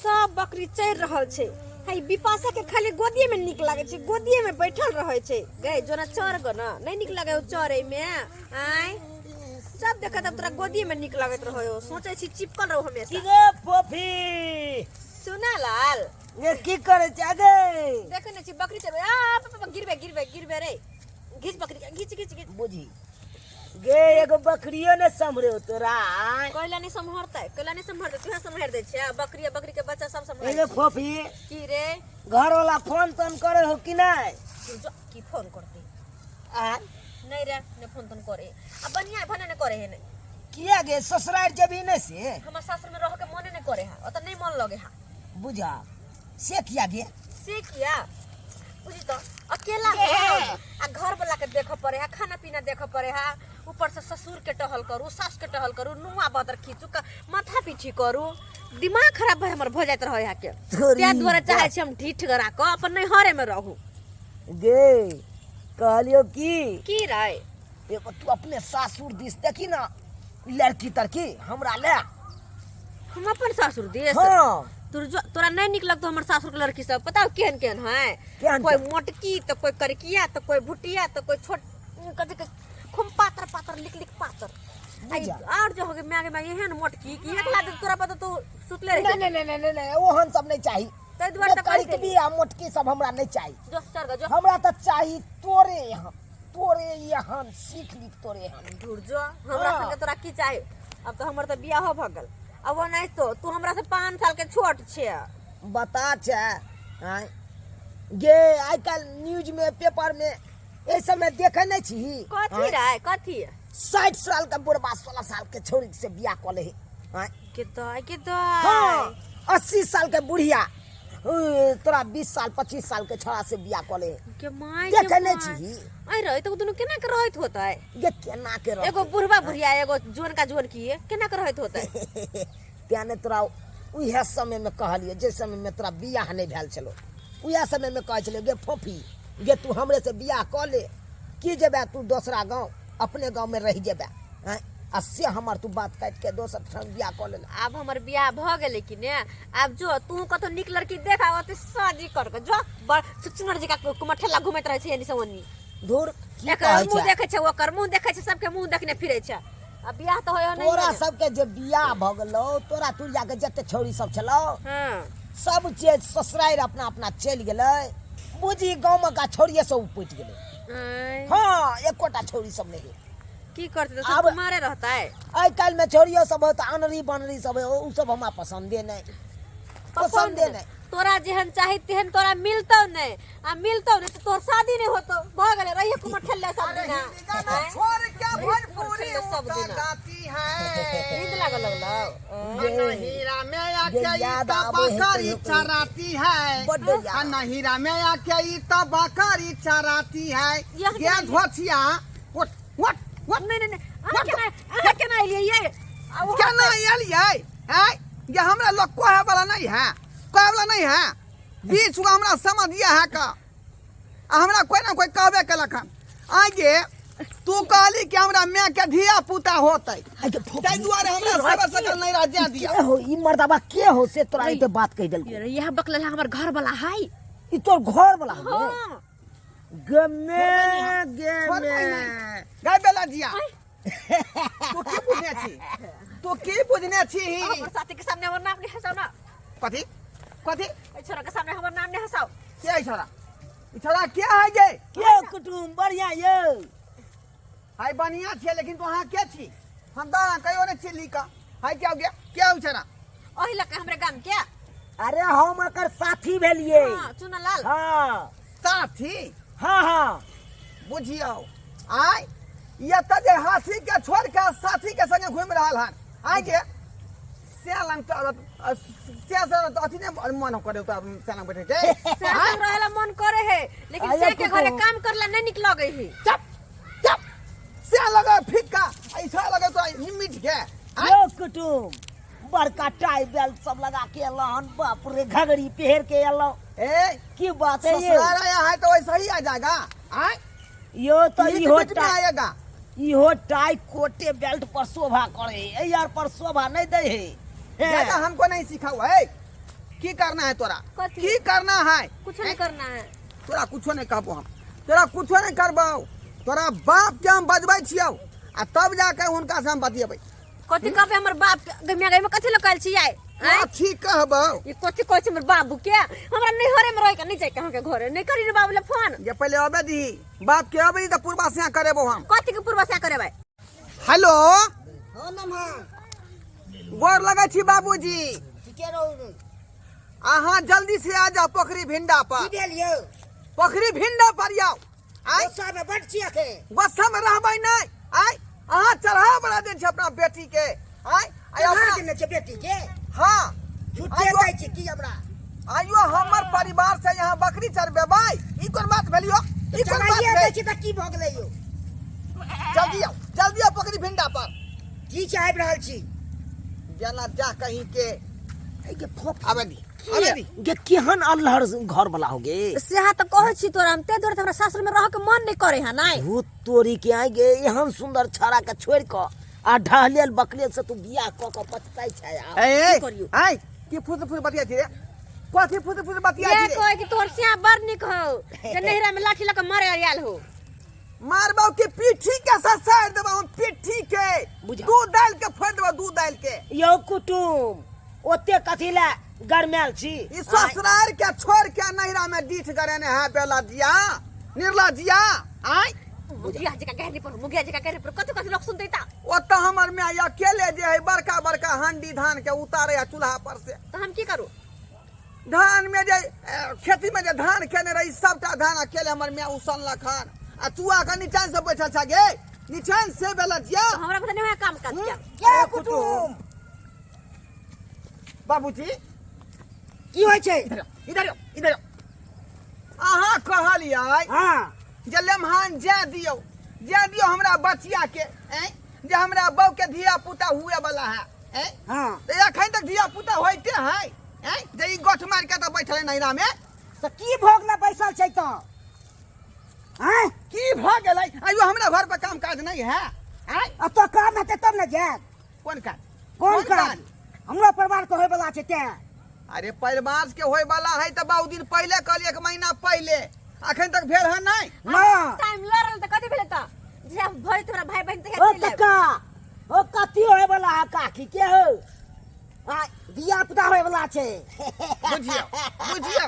सब बकरी चढ़ि रहल छै। है बिपाशा के खाली गोदिए में नीक लागे छै, गोदिए में बैठल रहे छै। गई जोना चढ़ गो ना, नहीं नीक लागे हो चढ़े में। आय सब देखत अब तोरा गोदिए में नीक लागत रहे हो, सोचे छी चिपकल रहो हमेशा। की गे फोफी? सुना लाल। ये की करे छै गे? देखे नै छी बकरी चरबै। आ प, प, गिरबे गिरबे गिरबे रे, घिच बकरी के, घिच घिच घिच। बुझी गे एगो बकरियो ने सम्हरे तोरा। कैला नहीं सम्हरतै, कैला नहीं सम्हरतै, तूहे सम्हर दै छै। बकरी आ बकरी के बच्चा सब सम्हरै एगे छै। फोफी। की रे? घर वाला फोन तोन करे हो कि नहीं? तू जो की फोन करते? आ नहीं रे, ने फोन तोन करे। आ बढ़िया भने ने करे है ने। किया गे ससुराल जेबी ने से? हमर सासुर में रह के मने ने करे है, ओत नहीं मन लगे है। बुझा से किया गे? से किया बुझी तो अकेला घर आ घर वाला के देखे पड़े है, खाना पीना देखे पड़े है, ऊपर से ससुर के टहल करू, सास के टहल करू, नुआ बदर खींचू, माथा पीछी करू, दिमाग खराब भए हमर भऽ जाइत रहै है के। तोरी ताहि दुआरे चाहै छी हम ढीठ गरा कऽ अपन नैहरे में रहू। गे कहलियो की? की रे? एगो तू अपने सासुर दिस देखी ना लड़की तड़की हमरा ले। हम अपन सासुर दिस? हाँ। तोर जो तोरा नहीं निक लगतो हमर सासुर के लड़की सब, पता हो केहन केहन है? केहन कोई केहन? मोटकी तो कोई करकिया तो कोई भुटिया तो कोई छोट कथी के खूब पातर पातर लिक लिक पातर। बुझा। और जो हो गए मागे मागे एहन मोटकी कि एक लाख तोरा पता तू सुतले रह। नहीं नहीं नहीं नहीं नहीं ओहन सब नहीं चाही। ताहि दुआरे तऽ करी कहै के भी आ मोटकी सब हमरा नहीं चाही। जो चढ़ ग जो। हमरा तऽ चाही तोरे यहाँ, तोरे यहाँ सीख ली तोरे यहाँ। दूर जो हमरा हाँ। संगे तोरा की चाही? अब तो हमर तऽ बियाहो भऽ गेल। अब ओ नहीं तो तू हमरा से 5 साल के छोट छे। बता छे आँय गे आइ काल्हि न्यूज में पेपर में एहि सब में देखे नहीं छी। कथी रे कथी? 60 साल के बुढ़बा 16 साल के छोरी से बियाह कऽ ले आँय। के तो के तो हाँ, 80 साल के बुढ़िया तोरा 20 साल 25 साल के छोरा से बियाह कऽ ले। के my देखे के नहीं my. छी। आइ रे तो दुनू केना के रहत होतै? गे केना के रहत? एगो बुढ़बा बुढ़िया एगो जोन का जोन की केना के रहत होतै? तें ने तोरा उएह समय में कहलियै, जे समय में तोरा बियाह नहीं भेल छलो उएह समय में कहै छलियै गे फोफी गे तू हमरे से बियाह कऽ ले, की जेबे तू दोसरा गाँव, अपने गाँव में रहि जेबे आँय, आ से हमर तू बात काटि के दोसर ठाम बियाह कऽ लेला। आब हमर बियाह भऽ गेलै कि ने, आब जो तू कतौ नीक लड़की देख आ ओतै शादी कर के जो। बड़ छुछुनर जकाँ कुमठेला घुमैत रहै छै एनी से ओनी। धुर, की एकर कहै मुँह छै? देखै छै, ओकर मुँह देखै छै, सबके मुँह देखने फिरै छै। आ बियाह तऽ होय नहि। तोरा सबके जे बियाह भऽ गेलौ, तोरा तुरिया के जते छौरी सब छलौ हाँ। सब जे ससुरारि अपना अपना चलि गेलै, बुझी गाँव में का छौड़िए सब उपटि गेलै। आँय। हाँ, एकोटा छौरी सब नहीं। की करतै तऽ सब आब- कुमारे रहतै। आइ काल्हि में छौड़ियो सब होत अनरी बनरी सब है, उ सब हमरा पसंदे नहीं, पसंदे नहीं। तोरा जेहन चाही तेहन तोरा मिलतौ नहीं, आ मिलतौ नहीं तऽ तोहर शादी नहीं होतौ। भऽ गेलै रहिए कुमार ठेले सब अरे दिना। हिंदी गाना आँय? छोड़ के रहिए भोजपुरी कुमार ठेले सब उनका दिना। गाती है। नींद लागल लगलौ? ना हीरा में आके ये ई याद तो आवे है बकरी कहियो कहियो। चराती है। बड्ड याद। आ ना हीरा में आके ई तो बकरी चराती है। यह ये धोतिया, what, what, what? नहीं, नहीं, नहीं। अहाँ केना, अहाँ केना एलियै ये? आ वो केना एलियै? हैं? ये हमरा लोग कहे वाला नहीं है, कहे वाला नहीं है। 20 गो हमरा समझिया है का। आ हमरा कोई ना कोई कहबे केलक हन। आगे तू कहली कि हमरा माय के धिया पुता होतै, आगे फोफी। ताहि दुआरे हमरा सबर सकल नहीं रह जा दिया। के हो ई मर्दबा, के हो से तोरा एते बात कहि देलको? ये यह बकलल हमर घर वाला है। ई तोर घर वाला है? हाँ। गमे छोड़ गमे। नहीं। गाय बेला दिया। तू की बुझने छी? तू की बुझने छी? हमर साथी के सामने हमर नाम नहीं हंसाओ ना। कथी? कथी? ए छोरा के सामने हमर नाम नहीं हंसाओ। के है छोरा? ई छोरा के है गे? के कुटुम बढ़िया यो। हाय बढ़िया छियै, लेकिन तू अहाँ के छी? हम तऽ कहियो नहीं चिल्ली का। हाय क्या हो गया? क्या हो छोरा? ओही लके हमरे गाम के। अरे हम एकर साथी भेलिए। हाँ, चुनालाल। हाँ। साथी? हाँ, हाँ। बुझियौ आय ये तऽ जे हाथी के छोड़ के साथी के संगे घूमि रहल हन। आय के से लंग तऽ से से तऽ अथी नहि मन करे तऽ से लंग बैठे के। से संग रहेला मन करे है, लेकिन आया से के घरे कुटुम। काम करला नहीं निक लगे है। चुप चुप से लगे फिक्का ऐसा लगे तो मिट के। आय? यो कुटुम बड़का टाई बेल्ट सब लगा के एलहन, बाप रे घघरी पहिर के एलहु। ए की बात है ये? ससुराल आया है तो वैसा ही आ जाएगा। आय? यो तो पीठ इहो पीठ में टाई आएगा। इहो टाई कोटे बेल्ट पर शोभा करे है, ए यार पर शोभा नहीं दे है। ज्यादा हमको नहीं सिखा हुआ है। की करना है तोरा? कथी? की करना है? कुछ नहीं करना है। तोरा कुछो नहीं कहबो हम, तोरा कुछो नहीं करबो। तोरा बाप के हम बजबै छियौ आ तब जाके हुनका से हम बतियेबै। कथी कहबै हमर बाप के? गमिया गई में कथी लकल छी आइ? आँय? कथी कहबौ? ई कथी कहै छै हमर बाबू के? हमरा नैहरे में रह के नहीं जाय के अहाँके घरे। नहीं करी रे बाबू ले फोन। जे पहिले अबे दीही, बाप के अबे दीही तऽ पूर्वा से करेबो हम। कथी के पूर्वा से करेबै? हेलो। हाँ नमः। गोर लगै छी बाबूजी। ठीके रहू। अहाँ जल्दी से आ जाओ पोखरी भिंडा पर। की भेल यौ? पोखरी भिंडा पर आउ। आइ गुस्सा में बड छी अखन। गुस्सा में रहबै नहि। आइ अहाँ चढ़ा बढ़ा देने छी अपना बेटी के। आइ आइ चढ़ा अपना देने छै बेटी के? हाँ। झूठे आइयो कहै छी की हमरा? आइयो हमर परिवार से यहाँ बकरी चरबेबै, ई कोन बात भेलियो? ई कोन बात चढ़ाइए भेल? दै छी तऽ की भऽ गेलै यौ? जल्दी आउ, जल्दी आउ पोखरी भिंडा पर। ठीक छै, आबि रहल छी। जेना जा कहीं के के फोफ आबे दी, आबे दी। गे केहन अल्हड़ घर वाला हो गे। सेहा तऽ कहै छी तोरा हम, ताहि दुआरे तऽ हमरा सासुर में रह के मन नहीं करे है। नहीं भूत तोरी के आइ गे, एहन सुंदर छाड़ा के छोड़ क आ ढहलेल बकलेल से तू बियाह क क पछताई छै आब। ए की करियौ? ए की फुस फुस बतिया छी रे? कथी फुस फुस बतिया ये छी रे? कहै कि तोहर सिया बड़ नीक हो जे नैहरा में लाठी लऽ के मारे आयल हो। मारबौ के पीठी के ससार देबौ हम, पीठी के। बुझा। दूध दालि के फोड़ि देबौ, दूध दालि के। यौ कुटुम, ओते कथी लए गरमायल छी? ई ससुरार के छोड़ के नैहरा में डीठ गरेने है बेला जिया, निर्ला जिया। आय मुखिया जी का कहने पर, मुखिया जी का कहने पर कथी कथी लोग सुनते ता। ओतऽ हमर माय अकेले जे है बड़का बड़का हांडी धान के उतारे है चूल्हा पर से। तो हम की करू? धान में जे खेती में जे धान खेने रही सबटा धान अकेले हमर माय उसनलक हन। आ चुआ के नीचाँ से बैठल छ गे, नीचाँ से बेला जिया। तो हमरा पता नहीं है काम काज किया। के कुटुम? बाबूजी की होइ छै? इधर आओ, इधर आओ, इधर आओ। अहाँ कहलियै हाँ। जे लेमहान जाय दियौ, जाय दियौ हमरा बचिया के, ऐं जे हमरा बहू के धिया पुता हुए वाला है, ऐं हाँ। तऽ एखन तक धिया पुता होइते है, ऐं जे ई गोठ मारि के तऽ बैठल है नैहरा में। तऽ की भऽ गेलै बैसल छै तऽ? आँय? की भऽ गेलै? आइयो हमरा घर पर काम काज नहि है, ऐं? एतऽ काम हेतै तब ने जायब। कोन काज? कोन काज? हमरो परिवार के होय वाला छै तें। अरे परिवार के होय वाला है तऽ बहुत दिन पहिले कहलियै, एक महीना पहिले, अखन तक भेल हन नहि। ना। टाइम लऽ रहल तऽ कथी भेलै तऽ? जे भरि तोरा भाई बहिन तऽ ओ हेतै। कक्का, ओ कथी होय वाला है काकी के हो? आ धिया पुता होय वाला छै। बुझियौ, बुझियौ,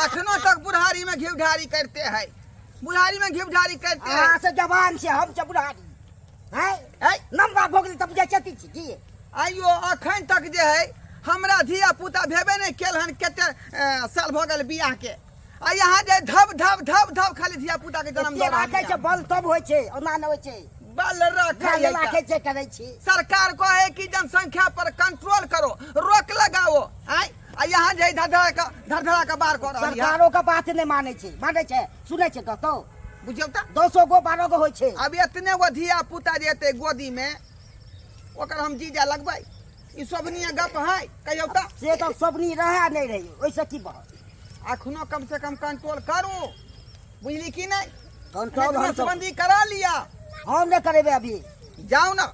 अखनो तक बुढ़ारी में घिउ ढारी करते है, बुढ़ारी में घिउ ढारी करते है। अहाँ से जवान छै, हम छै बुढ़ारी। हैं? ऐ? लम्बा भऽ गेलै तऽ बुझाइ छथि छी की? आइयो अखन तक जे है हमरा धिया पुता भेबे नहि केल हन, कते साल भऽ गेल बियाह के, आ यहाँ जे धब धब धब धब खाली धिया पुता के जन्म एते दऽ रहल राखै छै यऽ। बल तब होइ छै, ओना नहि होइ छै। बल रखै बल है राखै तऽ। छै, करै छी। सरकार कहे कि जनसंख्या पर कंट्रोल करो, रोक लगाओ, आय आ यहाँ जे धर धरा के धर धरा के बाहर कऽ रहल यऽ। सरकारो के बात नहि मानै छै, मानै छै, सुनै छै कतौ? बुझियौ तऽ। 10 गो 12 गो होइ छै। अब एतने गो धिया पुता जे एतै गोदी में, ओकर हम जीजा लगबै, ई शोभनीय गप है? कहियौ तऽ। से तऽ शोभनीय रहै नहि रहै, ओहिसँ की बहत? अखनो कम से कम कंट्रोल करू, बुझली की नहि? कंट्रोल हम सब नसबंदी करा लिया। हम नहि करेबै अभी। जाउ ना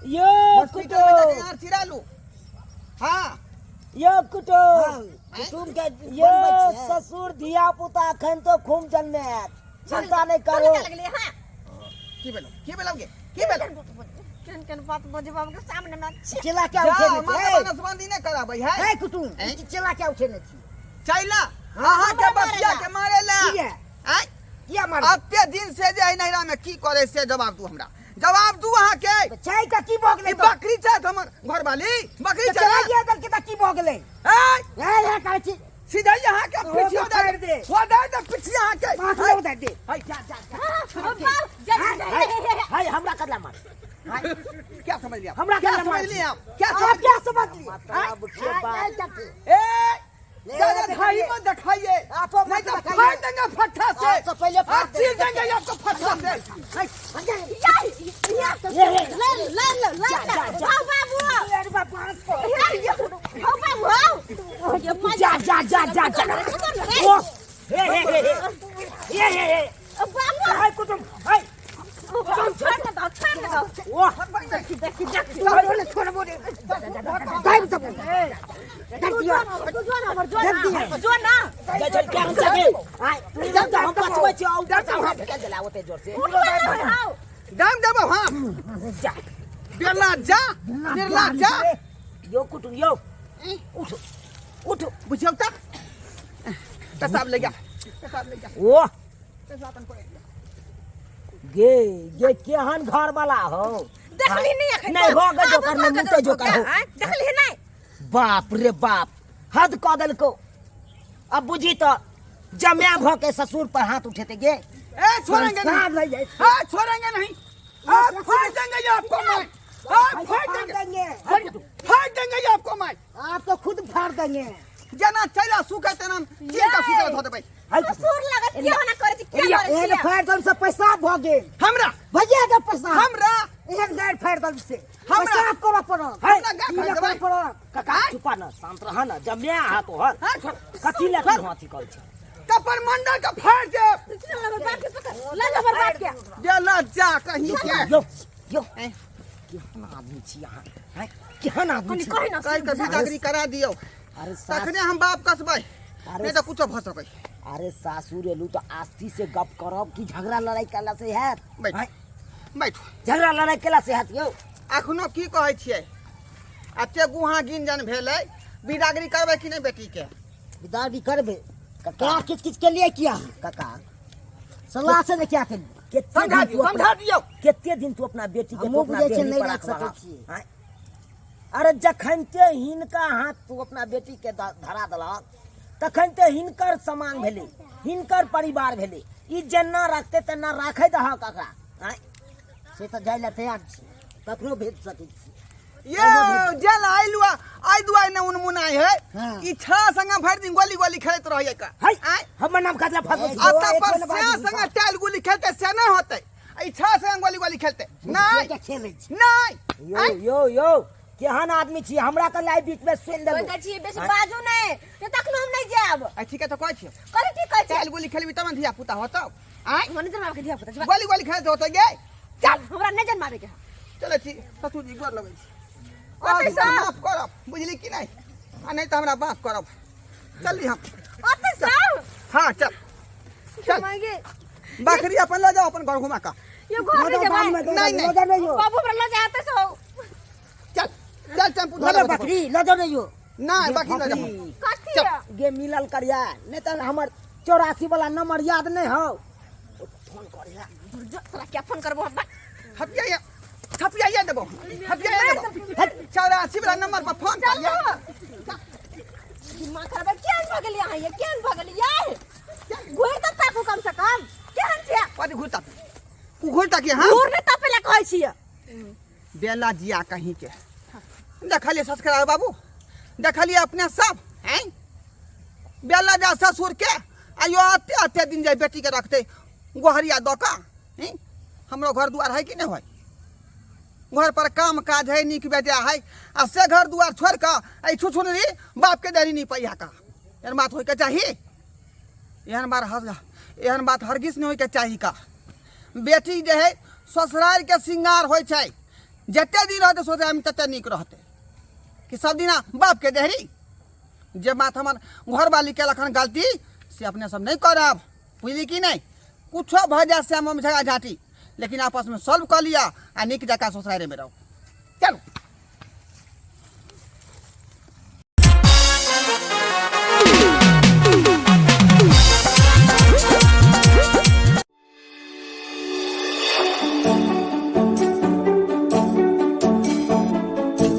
यो हॉस्पिटल में जाके यार चिरा लू। हाँ यो कुटो। हाँ। कुटुम के यो ससुर धिया पुता अखन तो खूब जन्मे आयत, चिंता नहीं करो। लगलियै हाँ। की भेलो, की भेलो गे, की भेलो? केहन केहन बात बजबा के सामने में छी। चिल्ला के जा, उठे नहीं माता छी। नसबंदी नहीं कराबै है। ए कुटुम, ए? चिल्ला के उठे नहीं छी। चैला अहाँ के हमरा बचिया मारेला। के मारेला। किया? आँय? किया मारे? अते दिन से जे है नैहरा में की करे से जवाब दू हमरा, जवाब दू अहाँ के। छै तऽ की भऽ गेलै? ई बकरी छथि हमर घरवाली, बकरी तऽ छथि। चलाइए देलकै तऽ की भऽ गेलै? ए! ए, ए, कहै छी। सीधा यहाँ के ओ, पिछिया तऽ फाड़ि दे। हो दे दे पिछिया यहाँ के। माथ लग दे दे। हाय, जा, जा, जा। हाँ, बाप, जा, जा, जा, हाय, हाय, हमरा कदला मार। हाय, क्या समझ लिया? हमरा क्या कदला समझ मार। लिया आप? क्या आप समझ क्या समझ लिए? मतलब के बात। हाय, हाय, ए, ले, दादा ले, भाई ले। मत दिखाइए। आपको मत नहीं तो दिखाइए। फाड़ देंगे फट्टा से। आपसे पहले फाड़ आप चीर देंगे। देंगे आपको फट्टा से। हाय, हाय, या, या, ये, ये। ले, ले, ले, ले, जा, जा, जा। आओ बाबू। अरे बाप, बांस को। आओ बाबू, आओ। ये मजा। जा, जा, जा, जा, जा। ओ, हे, हे, हे, हे। हे, हे, हे। बाबू। हाय, कुटुम, हाय। छोड़ ना दो, छोड़ ना दो। ओह देखी देखी देखी। छोड़ो ने, छोड़बो ने दाबि देबो। तू जो ना, तू जो ना, हमर जो ना, जो ना। जा चल क्या हम सके आय जब तक हम बचबै छी औ डर हम फेंक देला ओते जोर से। उठ ना, आओ। दाम देबो हम। जा। बिरला जा, बिरला जा। यो कुटुम यो, उठ उठ। बुझियौ तऽ पेशाब ले जा, पेशाब ले जा। ओह पेशाब अपन करे। गे गे केहन घर वाला हो। देखली नहीं अखन? नहीं हो गे जोकर में मुते जोकर हो। देखली नहीं? बाप रे बाप, हद कऽ देलको। अब बुझी तो जम्या भ के ससुर पर हाथ उठेते गे। ए छोड़ेंगे संस्कार नहीं। नहीं है। हाँ छोड़ेंगे नहीं, हाँ फाड़ देंगे ये आपको मैं, हाँ फाड़ देंगे, फाड़ देंगे ये आपको मैं। आपको खुद फाड़ देंगे। जेना चैला सुखे तेना चीर के सुखे धो देबै। ससुर लगत के होना करे छी, के करे एहन छी? फाड़ दम से पैसा भ गेल हमरा। भैया के पैसा हमरा। एहन गाड़ फाड़ दम से हमरा। पैसा करऽ पड़त। हमरा गाड़ फाड़ ई देबै। करऽ पड़त। काका चुपा न, शांत रह न, जम्या हाथ तोहर। हाँ, छोड़। कथी लए तू हाथी करै छै? कपर मंडल के फाड़ दे। चल हमर बाप के पकड़ ले, हमर बाप के। देला जा कहीं के। यो यो, केहन आदमी छी अहाँ हैं? केहन आदमी कनी छी? कहि न। कहि के बिदागरी करा दियौ। अरे सास, तखने हम बाप कसबै, अरे नहीं तऽ कुछो भऽ सकै। अरे सासुर एलू तऽ आस्ती से गप करब कि झगड़ा लड़ाई केला से हैत? बैठ। हैं? बैठू। झगड़ा लड़ाई केला से हैत यौ? अखनो की कहै छियै, एते गुहा गिंजन भेलै, बिदागरी करबै कि नहि बेटीके? बिदागरी करबै। काका। क्या किच किच के लिए किया? काका सलाह से ने क्या के लिए? कते समझा दिन दियौ, तू अपना समझा दियौ। कते दिन तू अपना बेटी के तू हमहूँ अपना बुझै छियै, देहरी नहि पर राखि राखबह? सकै छियै। आँय? अरे जखन ते हिनका हाथ तू अपना बेटी के धरा देलक तखन ते हिनकर सामान भेलै, हिनकर परिवार भेलै। ई जेना रखते तेना राखै दहक एकरा। आँय? से तऽ जाइ लए तैयार छी, ककरो भेज सकै छी। ये जेल आइलु आइ दुआइ ने उनमुनाइ है। हाँ। ई छा संगे भरि दिन गोली गोली खेलैत रहैया का। है आँय? हमर नाम कतला फसबै छी? आ तब एक पर बेर से बाजू। संगे टाइल गोली खेलते से नहि होतै, आ ई छा संगे गोली गोली खेलते नहि। के खेलै छी? नहि। यो आँय? यो यो, केहन आदमी छी, हमरा के लाई बीच में सुनि देलू। कहै छी बेसी बाजू नहि, से तखनो हम नहि जायब। आ ठीक है तऽ कहै छियौ। कथी ठीक कहै छी? टाइल गोली खेलबी तब ने धिया पुता होतौ। आँय? हमरा नहि जनमाबे के धिया पुता। गोली गोली खेलते होतै गे। चल, हमरा नहि जनमाबे के। चलै छी ससुर जी, गोर लगै छी। ओतै सँ। माफ करब, बुझली कि नहि? आ नहि तऽ हमरा माफ करब। चलली हम। ओतै सँ। हाँ चल चल। मांगे। बकरी अपन लऽ जाओ अपन घर घुमा कऽ। यो घर नहि जेबै। नहीं, नहीं। लऽ जाओ नहीं यो। बाबू हमरा लऽ जाते सो। चल चल, टेम्पू लऽ धऽ जाओ बकरी, लऽ जाओ नहीं यो। नहि बकरी लऽ जाओ। कथी? चल। गे मिलल करिया नहीं तऽ हमर 84 वाला नंबर याद नहीं हो, फोन करिया। जो तोरा क्या फोन करबो हम? हपिया हपिया देबो, हपिया देबो। 84 वाला नंबर पर फोन करिया। दिमाग खराब है। केहन भऽ गेलियै अहाँ ये? केहन भऽ गेलियै? घुरि तऽ ताकू कम से कम, केहन छियै? कथी घुरता घुरता की? हाँ घूर नहि तापै लए कहै छियै। बेला जिया कहीं के देखलिए ससुराल बाबू, देखलिए अपने सब हैं बेला जा ससुर के आयो आते आते दिन जाय बेटी के रखते गोहरिया दऽ कऽ हैं। हमरो घर दुआर है कि नहीं है? घर पर काम काज है, नीक बेजा है, आ से घर दुआर छोड़ कऽ एहि छुछुनरी बाप के देरी नहीं पैया का। एहन बात होइके चाही? एहन बात हर एहन बात हरगिज नहीं होइके चाही का। बेटी जे है ससुराल के श्रृंगार होइ छै, जते दिन रहतै ससुराल में तते नीक रहतै कि सब दिना बाप के देहरी। जे बात हमर घरवाली केलक हन गलती से अपने सब नहीं करब, बुझली कि नहीं? कुछो भऽ जाए से हम झगड़ा झाँटी, लेकिन आपस में सॉल्व कऽ लिअ आ नीक जकाँ ससुराले में रहू। चलू।